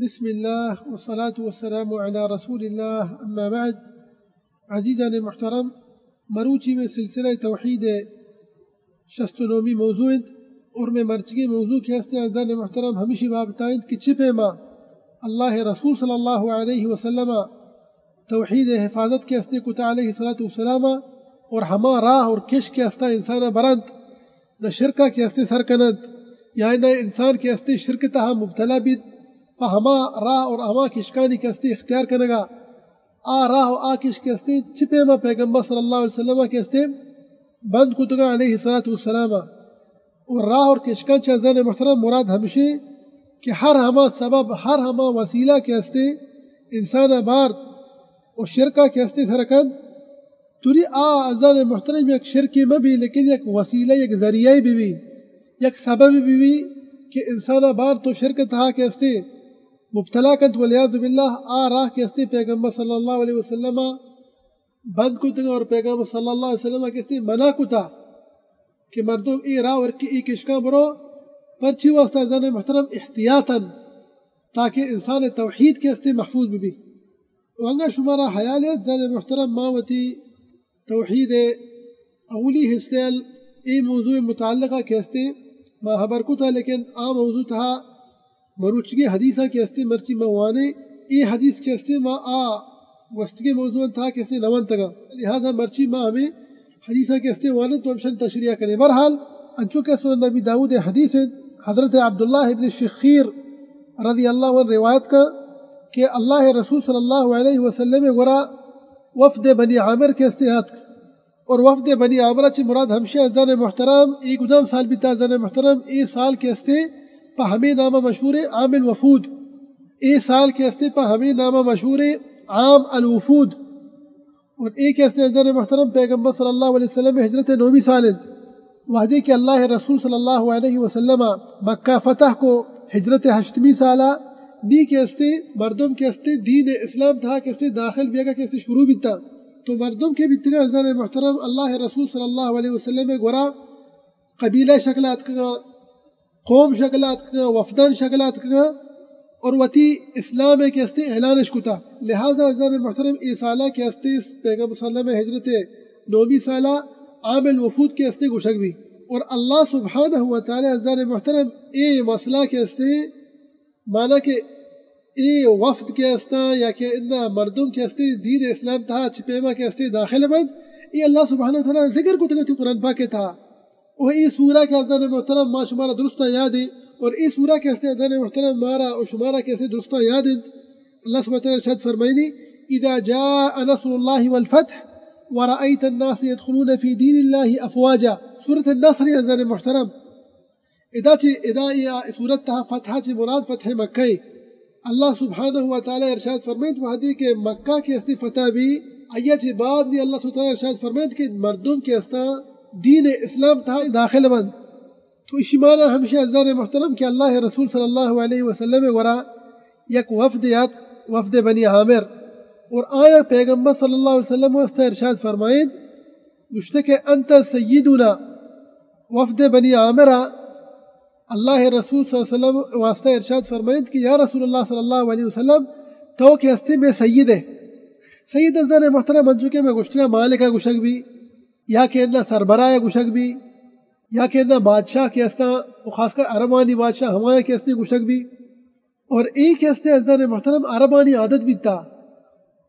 بسم اللہ والصلاة والسلام علی رسول اللہ، اما بعد۔ عزیزان محترم، مروچی میں سلسلہ توحید شست و نومی موضوع انت، اور میں مرچگی موضوع کہ ہستے عزیزان محترم ہمیشی بابتا انت کہ چی پیما اللہ رسول صلی اللہ علیہ وسلم توحید حفاظت کہ ہستے کتا علیہ الصلوۃ والسلام، اور ہما راہ اور کش کہ ہستا انسان برنت نہ شرکا کہ ہستے سر کننت، یا نہ انسان کہ ہستے شرک تہا مبتلا بیت، پہ ہما راہ اور ہما کشکانی کہ ہستے اختیار کنگا، آ راہ و آ کش کہ ہستے چی پیما پیغمبر صلی اللہ علیہ وسلم کہ ہستے بند کتگا علیہ الصلوۃ والسلام۔ و راہ اور کشکان چہ عزیزان محترم مراد ہمشی کہ ہر ہما سبب، ہر ہما وسیلہ کہ ہستے انسان بارت و شرکا کہ ہستے سر کنت، توری آ عزیزان محترم یک شرکی مہ بی، لیکن یک وسیلہ، یک ذریعہ بی بی، یک سبب بی بی کہ انسان بارت و شرک تہا کہ ہستے مبتلا کنت، والعیاذ باللہ۔ آ راہ کہ ہستے پیغمبر صلی اللہ علیہ وسلم بند کتگا اور پیغمبر صلی اللہ علیہ وسلم کہ ہستے منع کتا کہ مردم اے راہ اور کہ اے کشکاں برو، پر چی واسطہ عزیزان محترم؟ احتیاطاً، تاکہ انسان توحید کہ ہستے محفوظ بی۔ و انگا شمارا حیال ہے عزیزان محترم، ما وتی توحید اولی حصے ال اے موضوع متعلقہ کہ ہستے ما حبر کتا، لیکن آ موضوع تہا مروچگی حدیثاں کہ ہستے مرچی ما وانے، اے حدیث کہ ہستے ما آ گوستگی موضوع تہا کہ ہستے نہ ونتگا، لہذا مرچی ما ہمیں حدیثاں کہ ہستے وانے تو ہمشن تشریح کنے۔ بہرحال، انچو کہ سنن نبی داؤد حدیث انت، حضرت عبداللہ ابن شخیر رضی اللہ عنہ روایت کا کہ اللہ رسول صلی اللہ علیہ وسلم گورا وفد بنی عامر کہ ہستے آتک۔ اور وفد بنی عامرہ چی مراد ہمشی عزیزان محترم، اے کدام سال بیتا عزیزان محترم؟ اے سال کہ ہستے پہ ہمیں نام مشہور عام الوفود۔ اے سال کہ ہستے پہ ہمیں نام مشہور عام الوفود۔ اور اے کہ ہستے عزیزان محترم پیغمبر صلی اللہ علیہ وسلم ہجرت نومی سال انت۔ وہدے کہ اللہ رسول صلی اللہ علیہ وسلم مکہ فتح کو ہجرت ہشتمی سالہ، نی کہ ہستے مردم کہ ہستے دین اسلام تہا کہ ہستے داخل بیگا کہ ہستے شروع بیتا۔ تو مردم کہ بیتگا عزیزان محترم اللہ رسول صلی اللہ علیہ وسلم گورا قبیلہ شکل آتکگا، قوم شکل آتکگا، وفدان شکل آتکگا اور وتی اسلام کہ ہستے اعلانش کتا۔ لہذا عزیزان محترم اے سالہ کہ ہستے پیغمبر صلی اللہ علیہ وسلم ہجرت نومی سالہ عام الوفود کہ ہستے گوشگ بی۔ اور اللہ سبحانہ و تعالی عزیزان محترم اے مسئلہ کہ ہستے مانا کہ اے وفد کہ ہستاں یا کہ انا مردم کہ ہستے دین اسلام تہا چہ پیما کہ ہستے داخل بنت، اے اللہ سبحانہ و تعالی ذکر کتگ وتی قرآن پاک تہا۔ و اے سورہ کہ عزیزان محترم ما شمارا درستاں یاد ہے، اور اے سورہ کہ ہستے عزیزان محترم مارا و شمارا کہ ہستے درستاں یاد انت۔ اللہ سبحانہ و تعالی ارشاد فرمائنی، اذا جاء نصر اللہ والفتح ورأيت الناس يدخلون في دين الله أفواجا۔ سورۃ النصر عزیزان محترم۔ ادا چہ، ادا اے آ سورت تہا فتح چہ مراد فتح مکہ ہے۔ اللہ سبحانہ و تعالی ارشاد فرمائیت، وہدے کہ مکہ کہ ہستے فتح بی، آیا چہ بعد نی اللہ سبحانہ و تعالی ارشاد فرمائیت کہ مردم کہ ہستاں دین اسلام تہا داخل بنت۔ تو اشی معنی ہمشی عزیزان محترم کہ اللہ رسول صلی اللہ علیہ وسلم گورا یک وفد یات، وفد بنی عامر، اور آیا پیغمبر صلی اللہ علیہ وسلم واسطہ ارشاد فرمائیت، گوشتے کہ انت سیدنا، وفد بنی عامرہ اللہ رسول صلی اللہ علیہ وسلم واسطہ ارشاد فرمائیت کہ یا رسول اللہ صلی اللہ علیہ وسلم، تو کہ ہستے میں سید ہے۔ سید عزیزان محترم انچو کہ میں گوشتگا مالکا گوشگ بی، یا کہ انا سربراہ گوشگ بی، یا کہ انا بادشاہ کہ ہستاں، و خاص کر عربانی بادشاہ ہمایا کہ ہستے گوشگ بی۔ اور اے کہ ہستے عزیزان محترم عربانی عادت بیتا،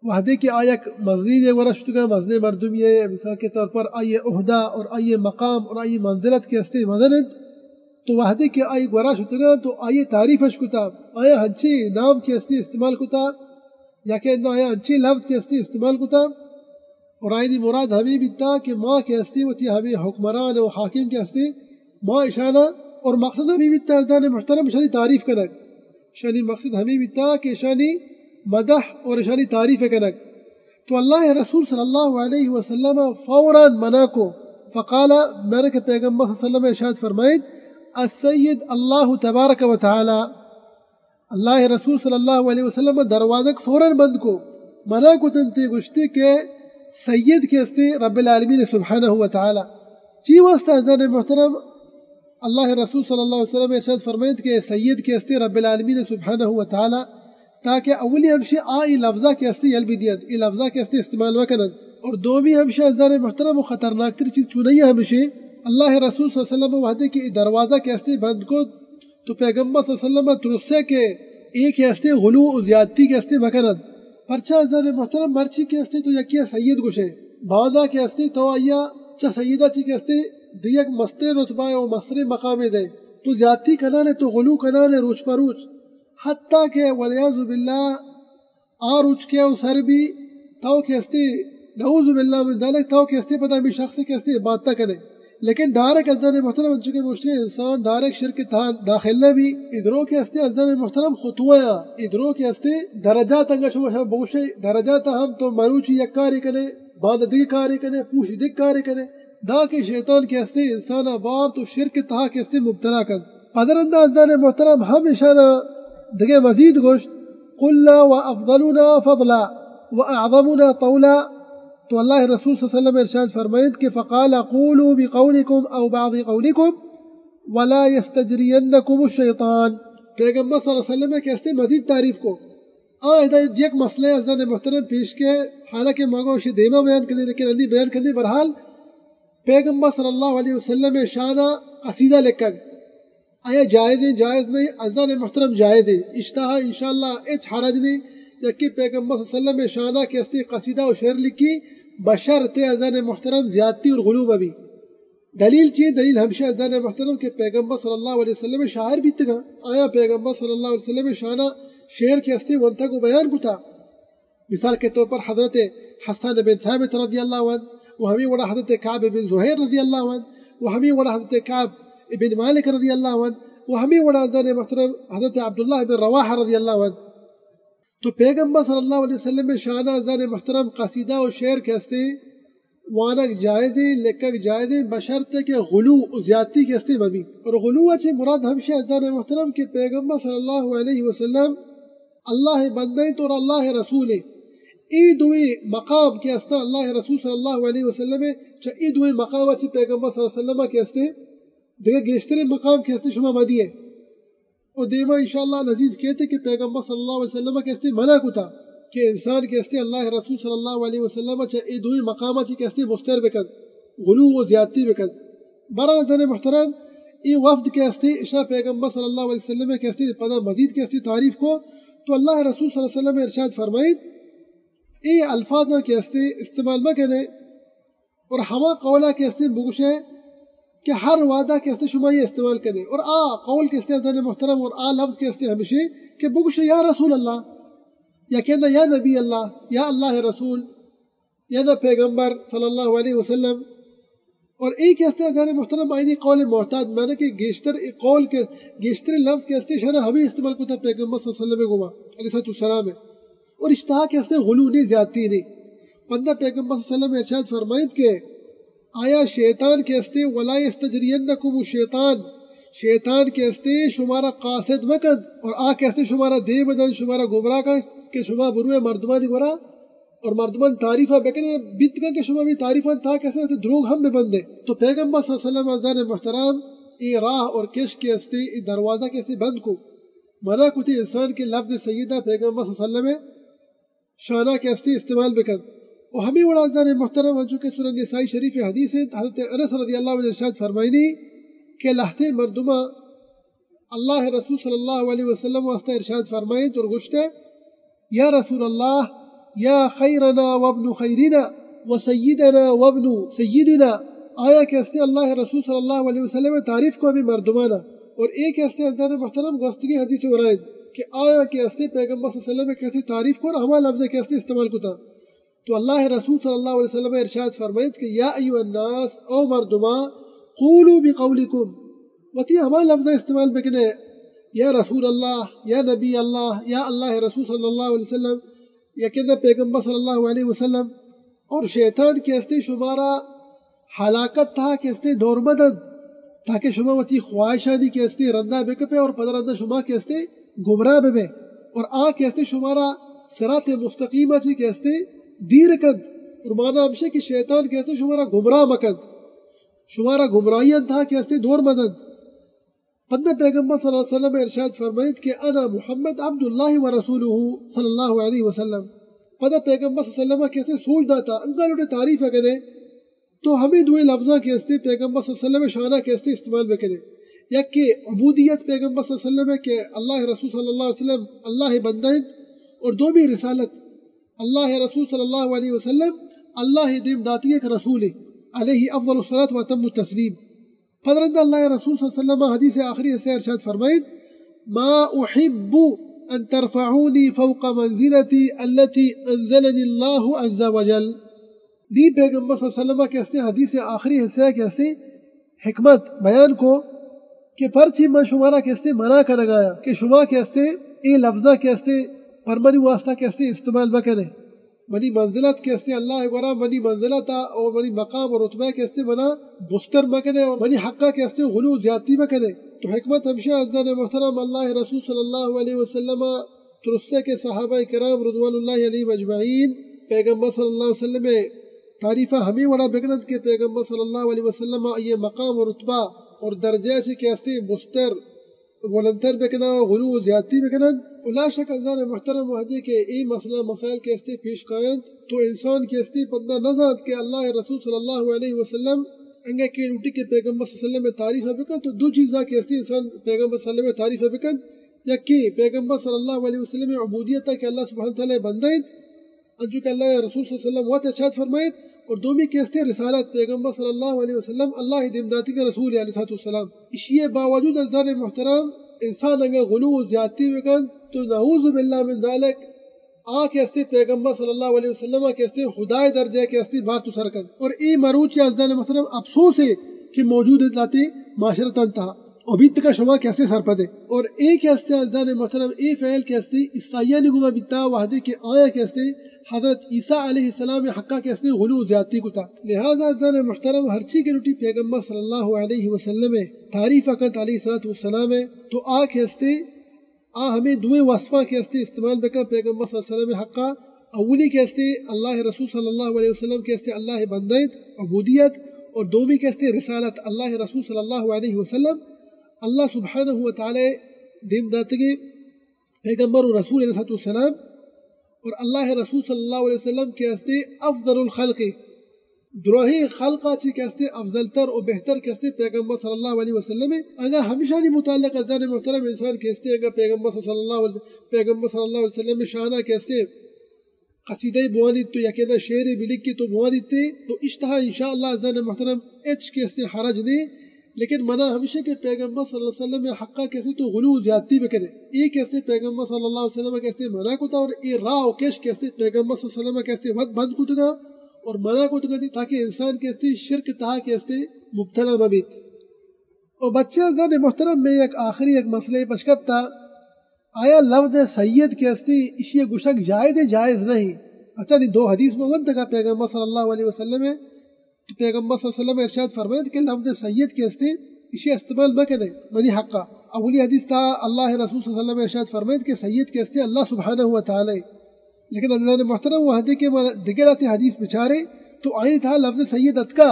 وہدے کہ آ یک مزنینے گورا شتگا، مزنیں مردمی ہے، مثال کے طور پر آئی عہدہ اور آئی مقام اور آئی منزلت کہ ہستے مزن انت، تو وہدے کہ آئی گورا شتگا تو آئی تعریف اش کتا، آیا ہنچی نام کہ ہستے استعمال کتا، یا کہ انا آیا ہنچی لفظ کہ ہستے استعمال کتا، اور آئینی مراد ہمیں بیتا کہ ما کہ ہستے وتی ہمیں حکمران و حاکم کہ ہستے ما اشانا، اور مقصد ہمیں بیتا عزیزان محترم اشانی تعریف کنگ، اشانی مقصد ہمیں بیتا کہ اشانی مدح اور اشانی تعریف کنگ۔ تو اللہ رسول صلی اللہ علیہ وسلم فوراً منع کو، فقال، میرے کہ پیغمبر صلی اللہ علیہ وسلم ارشاد فرمائیت، السید اللہ تبارک و تعالی، اللہ رسول صلی اللہ علیہ وسلم دروازگ فوراً بند کو، منع کتنتی، گوشتی کہ سید کہ ہستے رب العالمین سبحانہ و تعالی۔ چی واسطہ عزیزان محترم اللہ رسول صلی اللہ علیہ وسلم ارشاد فرمائیت کہ سید کہ ہستے رب العالمین سبحانہ و تعالی؟ تاکہ اولی ہمشی آ ای لفظا کہ استے یل بدیت، ای لفظا کہ استے استعمال مکنت۔ اور دومی ہمشی عزیزان محترم و خطرناک تر چیز چونئی ہمشی، اللہ رسول صلی اللہ علیہ وسلم وہدے کہ ای دروازہ کہ استے بند کو، تو پیغمبر صلی اللہ علیہ وسلم ترسے کہ ای کہ استے غلو و زیادتی کہ استے مکنت۔ پرچا عزیزان محترم، مرچی کہ استے تو یکی سید گوشے، باندا کہ استے تو آیا چا سیدہ چی کہ استے دیگ مستر رتبہ و مستر مقام دے، تو زیادتی کنانے، تو غلو کنانے روچ پر روچ، حتیٰ کہ والعیاذ باللہ آ روچ کہ او سر بی، تو کہ استے، نعوذ باللہ من ذلک، تو کہ استے پدا ہمی شخص کہ استے عبادت کنے۔ لیکن ڈائریکٹ عزیزان محترم، انچو کہ مشکل انسان ڈائریکٹ شرک تہا داخل نہ بی۔ ادرو کہ استے عزیزان محترم خطوہ یا، ادرو کہ استے درجات انگا شما شما بگوشے، درجات ہم تو مروچی یک کاری کنے، باند دگہ کاری کنے، پوش دگہ کاری کنے، دا کہ شیطان کہ استے انسان بار تو شرک تہا کہ استے مبتلا کن۔ پدرندہ عزیزان محترم ہم اشانا دگہ مزید گوشت، قلنا وافضلنا فضلا واعظمنا طولا۔ تو اللہ رسول صلی اللہ علیہ وسلم ارشاد فرمائیت کہ فقال قولوا بقولکم او بعض قولکم ولا یستجرینکم الشیطان۔ پیغمبر صلی اللہ علیہ وسلم کہ استے مزید تعریف کو۔ آ ادا یک مسئلہ عزیزان محترم پیش کے، حالانکہ ما گوشی دیما بیان کرنے، لیکن انی بیان کرنے۔ بہرحال پیغمبر صلی اللہ علیہ وسلم شانا قصیدہ لکھگ آیا جائز ہے، جائز نہیں؟ عزیزان محترم جائز ہے، اشتہا انشاءاللہ ہچ حرج نہیں۔ یکی پیغمبر صلی اللہ علیہ وسلم شانا کہ استے قصیدہ و شعر لکھی، بشرط عزیزان محترم زیادتی اور غلو مبی۔ دلیل چی؟ دلیل ہمشی عزیزان محترم کہ پیغمبر صلی اللہ علیہ وسلم شاعر بیتگا، آیا پیغمبر صلی اللہ علیہ وسلم شانا شعر کہ استے ونتگ و بیان کتا۔ مثال کے طور پر حضرت حسان بن ثابت رضی اللہ عنہ و ہمی وڑا حضرت کعب بن زہیر رضی اللہ عنہ و ہمی وڑا حضرت کعب بن مالک رضی اللہ عنہ و ہمی وڑا عزیزان محترم حضرت عبداللہ بن رواحہ رضی اللہ عنہ۔ تو پیغمبر صلی اللہ علیہ وسلم شانا عزیزان محترم قصیدہ و شعر کہ استے وانگ جائز ہے، لکھگ جائز ہے، بشرط کہ غلو و زیادتی کہ استے مبی۔ اور غلو چی مراد ہمشی عزیزان محترم کہ پیغمبر صلی اللہ علیہ وسلم اللہ بندہ انت اور اللہ رسول انت۔ ای دوئیں مقام کہ استا اللہ رسول صلی اللہ علیہ وسلم، چہ ای دوئیں مقام چی پیغمبر صلی اللہ علیہ وسلم کہ استے، دگہ گیشتریں مقام کہ استے شما مدیے۔ و دیما انشاءاللہ نزیز کیتے کہ پیغمبر صلی اللہ علیہ وسلم کہ استے منع کتا کہ انسان کہ استے اللہ رسول صلی اللہ علیہ وسلم چہ ای دوئیں مقام چی کہ استے مستر بکنت، غلو و زیادتی بکنت۔ برحال عزیزان محترم، ای وفد کہ استے، اشاں پیغمبر صلی اللہ علیہ وسلم کہ استے پدا مزید کہ استے تعریف کو، تو اللہ رسول صلی اللہ علیہ وسلم ارشاد فرمائیت، ای الفاظاں کہ استے استعمال مکنے، اور ہما قولا کہ استے بگوشے کہ ہر وعدہ کہ استے شما یہ استعمال کنے، اور آ قول کہ استے عزیزان محترم، اور آ لفظ کہ استے ہمشی کہ بگوشے یا رسول اللہ، یا کہنا یا نبی اللہ، یا اللہ رسول، یا نہ پیغمبر صلی اللہ علیہ وسلم۔ اور ایک استے عزیزان محترم آئینی قول معتاد مانا کہ گیشتر ایک قول کے گیشتر لفظ کے استے شانا ہمیں استعمال کتا پیغمبر صلی اللہ علیہ وسلم گوا علیہ الصلوۃ والسلام۔ اور اشتہا کے استے غلو نہیں، زیادتی نہیں۔ بندہ پیغمبر صلی اللہ علیہ وسلم ارشاد فرمائیت کہ آیا شیطان کے استے ولا یستجرینکم الشیطان، شیطان کے استے شمارا قاصد مکن اور آ کے استے شمارا دے بدن، شمارا گمراہ کن کہ شما بروے مردمانی گورا اور مردمان تعریفا بکنے، بیتگا کہ شما بھی تعریفان تا کسے وقت دروگ ہم ببندے۔ تو پیغمبر صلی اللہ علیہ وسلم عزیزان محترم ای راہ اور کش کے استے، ای دروازہ کے استے بند کو، منع کتی انسان کے لفظ سیدہ پیغمبر صلی اللہ علیہ وسلم شانا کے استے استعمال بکنت۔ و ہمیں وڑا عزیزان محترم، جو کہ سورہ نسائی شریف حدیث ہے، حضرت انس رضی اللہ عنہ ارشاد فرمائنی کہ لہتے مردمہ اللہ رسول صلی اللہ علیہ وسلم واسطہ ارشاد فرمائیت اور گوشتے، یا رسول اللہ، یا خیرنا وابن خیرنا وسیدنا وابن سیدنا۔ آیا کہ استے اللہ رسول صلی اللہ علیہ وسلم تعریف کو ہمیں مردمانا، اور ایک استے عزیزان محترم گوستگی حدیث ورائد کہ آیا کہ استے پیغمبر صلی اللہ علیہ وسلم کہ استے تعریف کو اور ہما لفظ کہ استے استعمال کتا۔ تو اللہ رسول صلی اللہ علیہ وسلم ارشاد فرمائیت کہ یا ایھا الناس، او مردما، قولوا بقولکم، وتی ہما لفظ استعمال بکنے، یا رسول اللہ، یا نبی اللہ، یا اللہ رسول صلی اللہ علیہ وسلم، یا کہ نہ پیغمبر صلی اللہ علیہ وسلم۔ اور شیطان کہ استے شمارا ہلاکت تہا کہ استے دور مدنت، تاکہ شما وتی خواہشانی کہ استے رندا بکپے اور پدا رندا شما کہ استے گمراہ ببے، اور آ کہ استے شمارا صراط مستقیما چی کہ استے دیر کنت۔ اور مانا ہمشے کہ شیطان کہ استے شمارا گمراہ مکنت، شمارا گمراہی انتہا کہ استے دور مدنت۔ پدا پیغمبر صلی اللہ علیہ وسلم ارشاد فرمائیت کہ انا محمد عبد اللہ و رسولہ صلی اللہ علیہ وسلم۔ پدا پیغمبر صلی اللہ علیہ وسلم کہ اسے سوج داتا، انگا لوٹے تعریف کنے، تو ہمیں دوئیں لفظاں کہ استے پیغمبر صلی اللہ علیہ وسلم شانہ کہ استے استعمال بکنے۔ یک کہ عبودیت پیغمبر صلی اللہ علیہ وسلم کہ اللہ رسول صلی اللہ علیہ وسلم اللہ بندہ انت، اور دومی رسالت، اللہ رسول صلی اللہ علیہ وسلم اللہ دیم داتی ایک رسول علیہ افضل الصلاۃ و اتم التسلیم۔ پد رند اللہ رسول صلی اللہ علیہ وسلم حدیث آخری سے ارشاد فرمائیت، ما احب ان ترفعونی فوق منزلتی التي انزلني الله عز وجل۔ نی پیغمبر صلی اللہ علیہ وسلم کہ استے حدیث آخری حصہ کہ استے حکمت بیان کو کہ پرچی من شمارا کہ استے منع کنگایا کہ شما کہ استے اے لفظہ کہ استے پر منی واسطہ کہ استے استعمال مکنے۔ منی منزلت کہ استے اللہ گورا، منی منزلت اور منی مقام اور رتبہ کہ استے منا بستر مکنے اور منی حقہ کہ استے غلو زیادتی مکنے۔ تو حکمت ہمشہ عزیزان محترم اللہ رسول صلی اللہ علیہ وسلم ترسے کہ صحابہ کرام رضوان اللہ علیہم اجمعین پیغمبر صلی اللہ علیہ وسلم تعریفہ ہمیں وڑا بکنند کہ پیغمبر صلی اللہ علیہ وسلم آئی مقام و رتبہ اور درجہ چی کہ استے بستر بلندتر بکنند و غلو و زیادتی بکنند۔ و لا شک عزیزان محترم وہدے کہ اے مسئلہ مسائل کہ استے پیش کاینت تو انسان کہ استے پدا نزانت کہ اللہ رسول صلی اللہ علیہ وسلم انگا کہ لوٹی کہ پیغمبر صلی اللہ علیہ وسلم تعریف بکن تو دو چیزاں کہ استے انسان پیغمبر صلی اللہ علیہ وسلم تعریف بکن، یکی پیغمبر صلی اللہ علیہ وسلم عبودیت کہ اللہ سبحانہ تعالی بندہ انت، انچو کہ اللہ رسول صلی اللہ علیہ وسلم وت ارشاد فرمائیت، اور دومی کہ استے رسالت پیغمبر صلی اللہ علیہ وسلم اللہ دیم داتی کہ رسول علیہ الصلوۃ والسلام۔ اشی باوجود عزیزان محترم انسان انگا غلو و زیادتی بکن تو نعوذ باللہ من ذالک آ کہ استے پیغمبر صلی اللہ علیہ وسلم کہ استے خدائے درجہ کہ استے بار تو سر کن۔ اور اے مروچی عزیزان محترم افسوس ہے کہ موجود ہے لاتے معاشرتان تہا۔ اور بیت کا شما کہ استے سرپدے۔ اور اے کہ استے عزیزان محترم اے فعل کہ استے عیسائیانی گما بیتا وہدے کہ آیا کہ استے حضرت عیسیٰ علیہ السلام حقا کہ استے غلو و زیادتی کتا۔ لہذا عزیزان محترم ہرچی کہ لوٹی پیغمبر صلی اللہ علیہ وسلم تعریف کنت علیہ الصلوۃ والسلام تو آ کہ استے آ ہمیں دوئیں وصفاں کہ استے استعمال بکن پیغمبر صلی اللہ علیہ وسلم حقا۔ اولی کہ استے اللہ رسول صلی اللہ علیہ وسلم کہ استے اللہ بندہ انت، عبودیت، اور دومی کہ استے رسالت، اللہ رسول صلی اللہ علیہ وسلم اللہ سبحانہ و تعالی دیم داتگیں پیغمبر و رسول علیہ الصلوۃ والسلام، اور اللہ رسول صلی اللہ علیہ وسلم کہ استے افضل الخلق دراہیں خلقا چی کہ استے افضل تر و بہتر کہ استے پیغمبر صلی اللہ علیہ وسلم۔ اگا ہمشانی متعلق عزیزان محترم انسان کہ استے اگا پیغمبر صلی اللہ علیہ وسلم، پیغمبر صلی اللہ علیہ وسلم شانہ کہ استے قصیدہ بوانیت تو یکے دا شعر بلکیت تو بوانیت تو اشتہا انشاءاللہ عزیزان محترم اچ کہ استے حرج نے۔ لیکن منا ہمیشہ کہ پیغمبر صلی اللہ علیہ وسلم حقا کسی تو غلو و زیادتی بکنے۔ اے کسی پیغمبر صلی اللہ علیہ وسلم کسی منع کتا اور اے راہ و کش کسی پیغمبر صلی اللہ علیہ وسلم کسی وقت بند کتگا اور منع کتگا دی تاکہ انسان کسی شرک تہا کسی مبتلا مبیت۔ او بچے عزیزان محترم، میں یک آخری یک مسئلہ پشکپتا، آیا لفظ سید کہ استی، اشی گوشگ جائز ہے، جائز نہیں؟ اچھا، نی دو حدیث میں ونتگا پیغمبر صلی اللہ علیہ وسلم ہے، تو پیغمبر صلی اللہ علیہ وسلم ارشاد فرمائیت کہ لفظ سید کہ استی، اشی استعمال مکنے منی حقا۔ اولی حدیث تا اللہ رسول صلی اللہ علیہ وسلم ارشاد فرمائیت کہ سید کہ استی اللہ سبحانہ و تعالی۔ لیکن عزیزان محترم، وہدے کہ ما دگراتی حدیث بچارے تو آئی تہا لفظ سید اتکا۔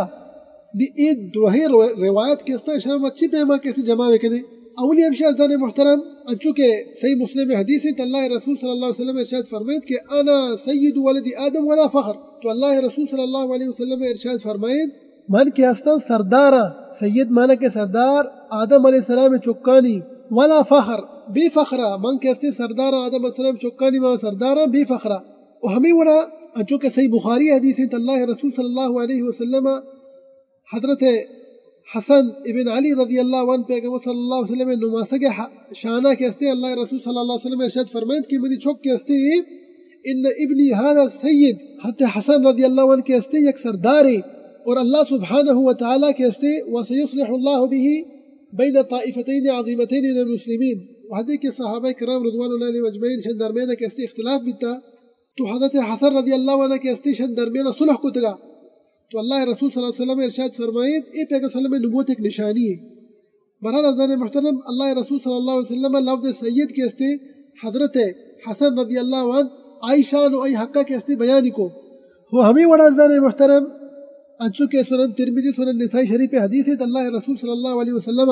نی اے دوہیں رو-، روایت کہ استا، اشاں ما چی پیما کسی جمع بکنے؟ اولی ہمشی عزیزان محترم، انچو کہ صحیح مسلم حدیث ہے، اللہ رسول صلی اللہ علیہ وسلم ارشاد فرمائیت کہ انا سید ولد آدم ولا فخر۔ تو اللہ رسول صلی اللہ علیہ وسلم ارشاد فرمائیت، من کہ ہستاں سرداراں، سید معنی کہ سردار، آدم علیہ السلام چکانی، ولا فخر، بے فخرا، من کہ ہستیں سرداراں، آدم علیہ السلام چکانی ما سرداراں، بے فخرا۔ و ہمیں وڑا انچو کہ صحیح بخاری حدیث انت، اللہ رسول صلی اللہ علیہ وسلم حضرت حسن ابن علی رضی اللہ عنہ پیغمبر صلی اللہ علیہ وسلم نماسگ ح-، شانہ کہ ہستیں، اللہ رسول صلی اللہ علیہ وسلم ارشاد فرمائیت کہ منی چک کہ ہستیں، ان ابنی هذا سید، حضرت حسن رضی اللہ عنہ کہ ہستیں یک سردارے، اور اللہ سبحانہ و تعالی کہ ہستیں، وسیصلح اللہ به بین طائفتین عظیمتین من المسلمین۔ وہدے کہ صحابہ کرام رضوان اللہ علیہم اجمعین شان درمیان کہ ہستیں اختلاف بیتا، تو حضرت حسن رضی اللہ عنہ کہ ہستیں شان درمیان صلح کتگا۔ تو اللہ رسول صلی اللہ علیہ وسلم ارشاد فرمائیت، اے پیغمبر صلی اللہ علیہ وسلم نبوت ایک نشانی ہے۔ بہرحال عزیزان محترم، اللہ رسول صلی اللہ علیہ وسلم لفظ سید کہ ہستیں حضرت حسن رضی اللہ عنہ آئی شان و آئی حقہ کہ ہستیں بیانی کو۔ وہ ہمیں وڑا عزیزان محترم، انچو کہ سنن ترمذی، سنن نسائی شریف حدیث ہے، تو اللہ رسول صلی اللہ علیہ وسلم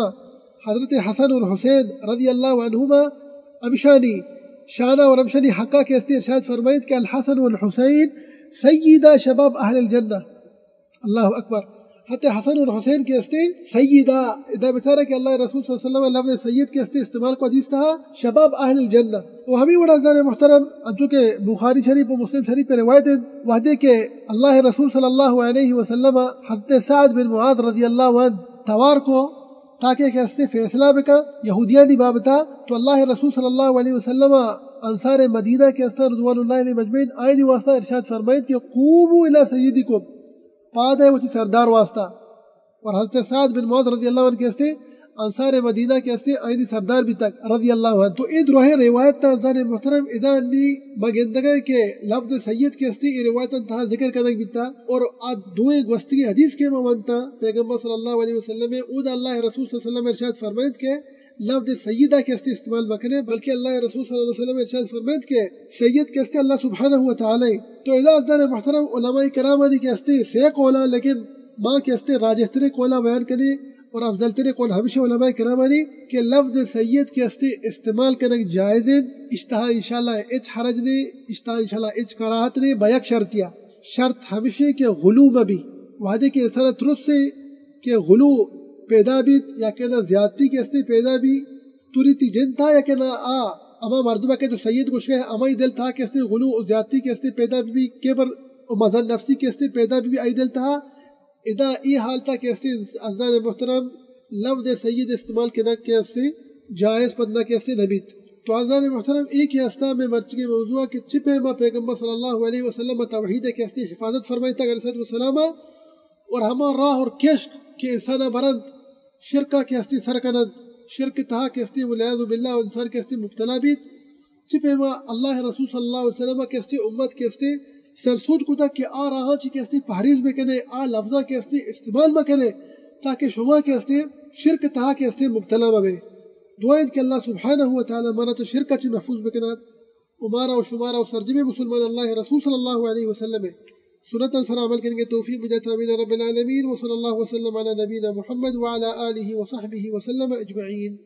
حضرت حسن اور حسین رضی اللہ عنہما ہمشانی شانہ اور ہمشانی حقہ کہ استے ارشاد فرمائیت کہ الحسن والحسین سیدا شباب اہل الجنہ۔ اللہ اکبر۔ حضرت حسن اور حسین کہ استے سیدا، ادا بچارہ کہ اللہ رسول صلی اللہ علیہ وسلم لفظ سید کہ استے استعمال کو حدیث تہا شباب اہل الجنہ۔ و ہمیں وڑا عزیزان محترم، انچو کہ بخاری شریف و مسلم شریف پہ روایت انت، وہدے کہ اللہ رسول صلی اللہ علیہ وسلم حضرت سعد بن معاذ رضی اللہ عنہ توار کو تاکہ کہ استے فیصلہ بکا یہودیانی بابتا، تو اللہ رسول صلی اللہ علیہ وسلم انصار مدینہ کہ استا رضوان اللہ علیہ مجمعین آئینی واسطہ ارشاد فرمائیت کہ قوموا الی سیدکم، پاد ہے وتی سردار واسطہ۔ اور حضرت سعد بن معاذ رضی اللہ عنہ کہ استے انصار مدینہ کہ استے آئینی سردار بیتگ رضی اللہ عنہ۔ تو اے دراہیں روایت تا عزیزان محترم ادا انی ما گندگا کہ لفظ سید کہ استے اے روایت تہا ذکر کنگ بیتا اور آ دوئیں گوستگی حدیث کہ ما ونتا پیغمبر صلی اللہ علیہ وسلم اودا اللہ رسول صلی اللہ علیہ وسلم ارشاد فرمائیت کہ لفظ سیدہ کہ استے استعمال مکنے، بلکہ اللہ رسول صلی اللہ علیہ وسلم ارشاد فرمائیت کہ سید کہ استے اللہ سبحانہ و تعالی۔ تو ادا عزیزان محترم علماء کرامانی کہ استے سے قولا، لیکن ما کہ استے راجح تریں قولا بیان کنی اور افضل تریں قول ہمیشہ علماء کرامانی کہ لفظ سید کہ استے استعمال کنگ جائز انت، اشتہا انشاءاللہ اچ حرج نے، اشتہا انشاءاللہ اچ کراہت نے، با یک شرطیا۔ شرط ہمیشہ کہ غلو مبی۔ وہدے کہ انسان ترسے کہ غلو پیدا بیت یا کہ نہ زیادتی کہ استے پیدا بی، توری تی جند تہا یا کہ نہ آ ہما مردمہ کہ تو سید گوشگے ہمائی دل تہا کہ استے غلو و زیادتی کہ استے پیدا بی، کبر و مزن نفسی کہ استے پیدا بی آئی دل تہا، ادا اے حالتا کہ استے عزیزان محترم لفظ سید استعمال کنگ کہ استے جائز پدنا کہ استے نبیت۔ تو عزیزان محترم اے کہ استا میں مرچگی موضوع کہ چی پیما پیغمبر صلی اللہ علیہ وسلم توحید کہ استے حفاظت فرمائیتا علیہ الصلوۃ والسلام اور ہما راہ اور کشک کہ انسانا برند شرکا کہ استے سر کنند، شرک تہا کہ استے والعیاذ باللہ انسان کہ استے مبتلا بیت، چی پیما اللہ رسول صلی اللہ علیہ وسلم کہ استے امت کہ استے سرسوج کتا کہ آ راہاں چی کہ استے پہریز بکنے، آ لفظاں کہ استے استعمال مکنے، تاکہ شما کہ استے شرک تہا کہ استے مبتلا مبے۔ دعا انت کہ اللہ سبحانہ و تعالی مارا چہ شرک چی محفوظ بکنات و مارا و شمارا و سرجمیں مسلمان اللہ رسول صلی اللہ علیہ وسلم سنت سرا عمل کنگے توفیق بدات۔ آمین رب العالمین۔ وصلی اللہ وسلم علی نبینا محمد وعلی آلہ وصحبہ وسلم اجمعین۔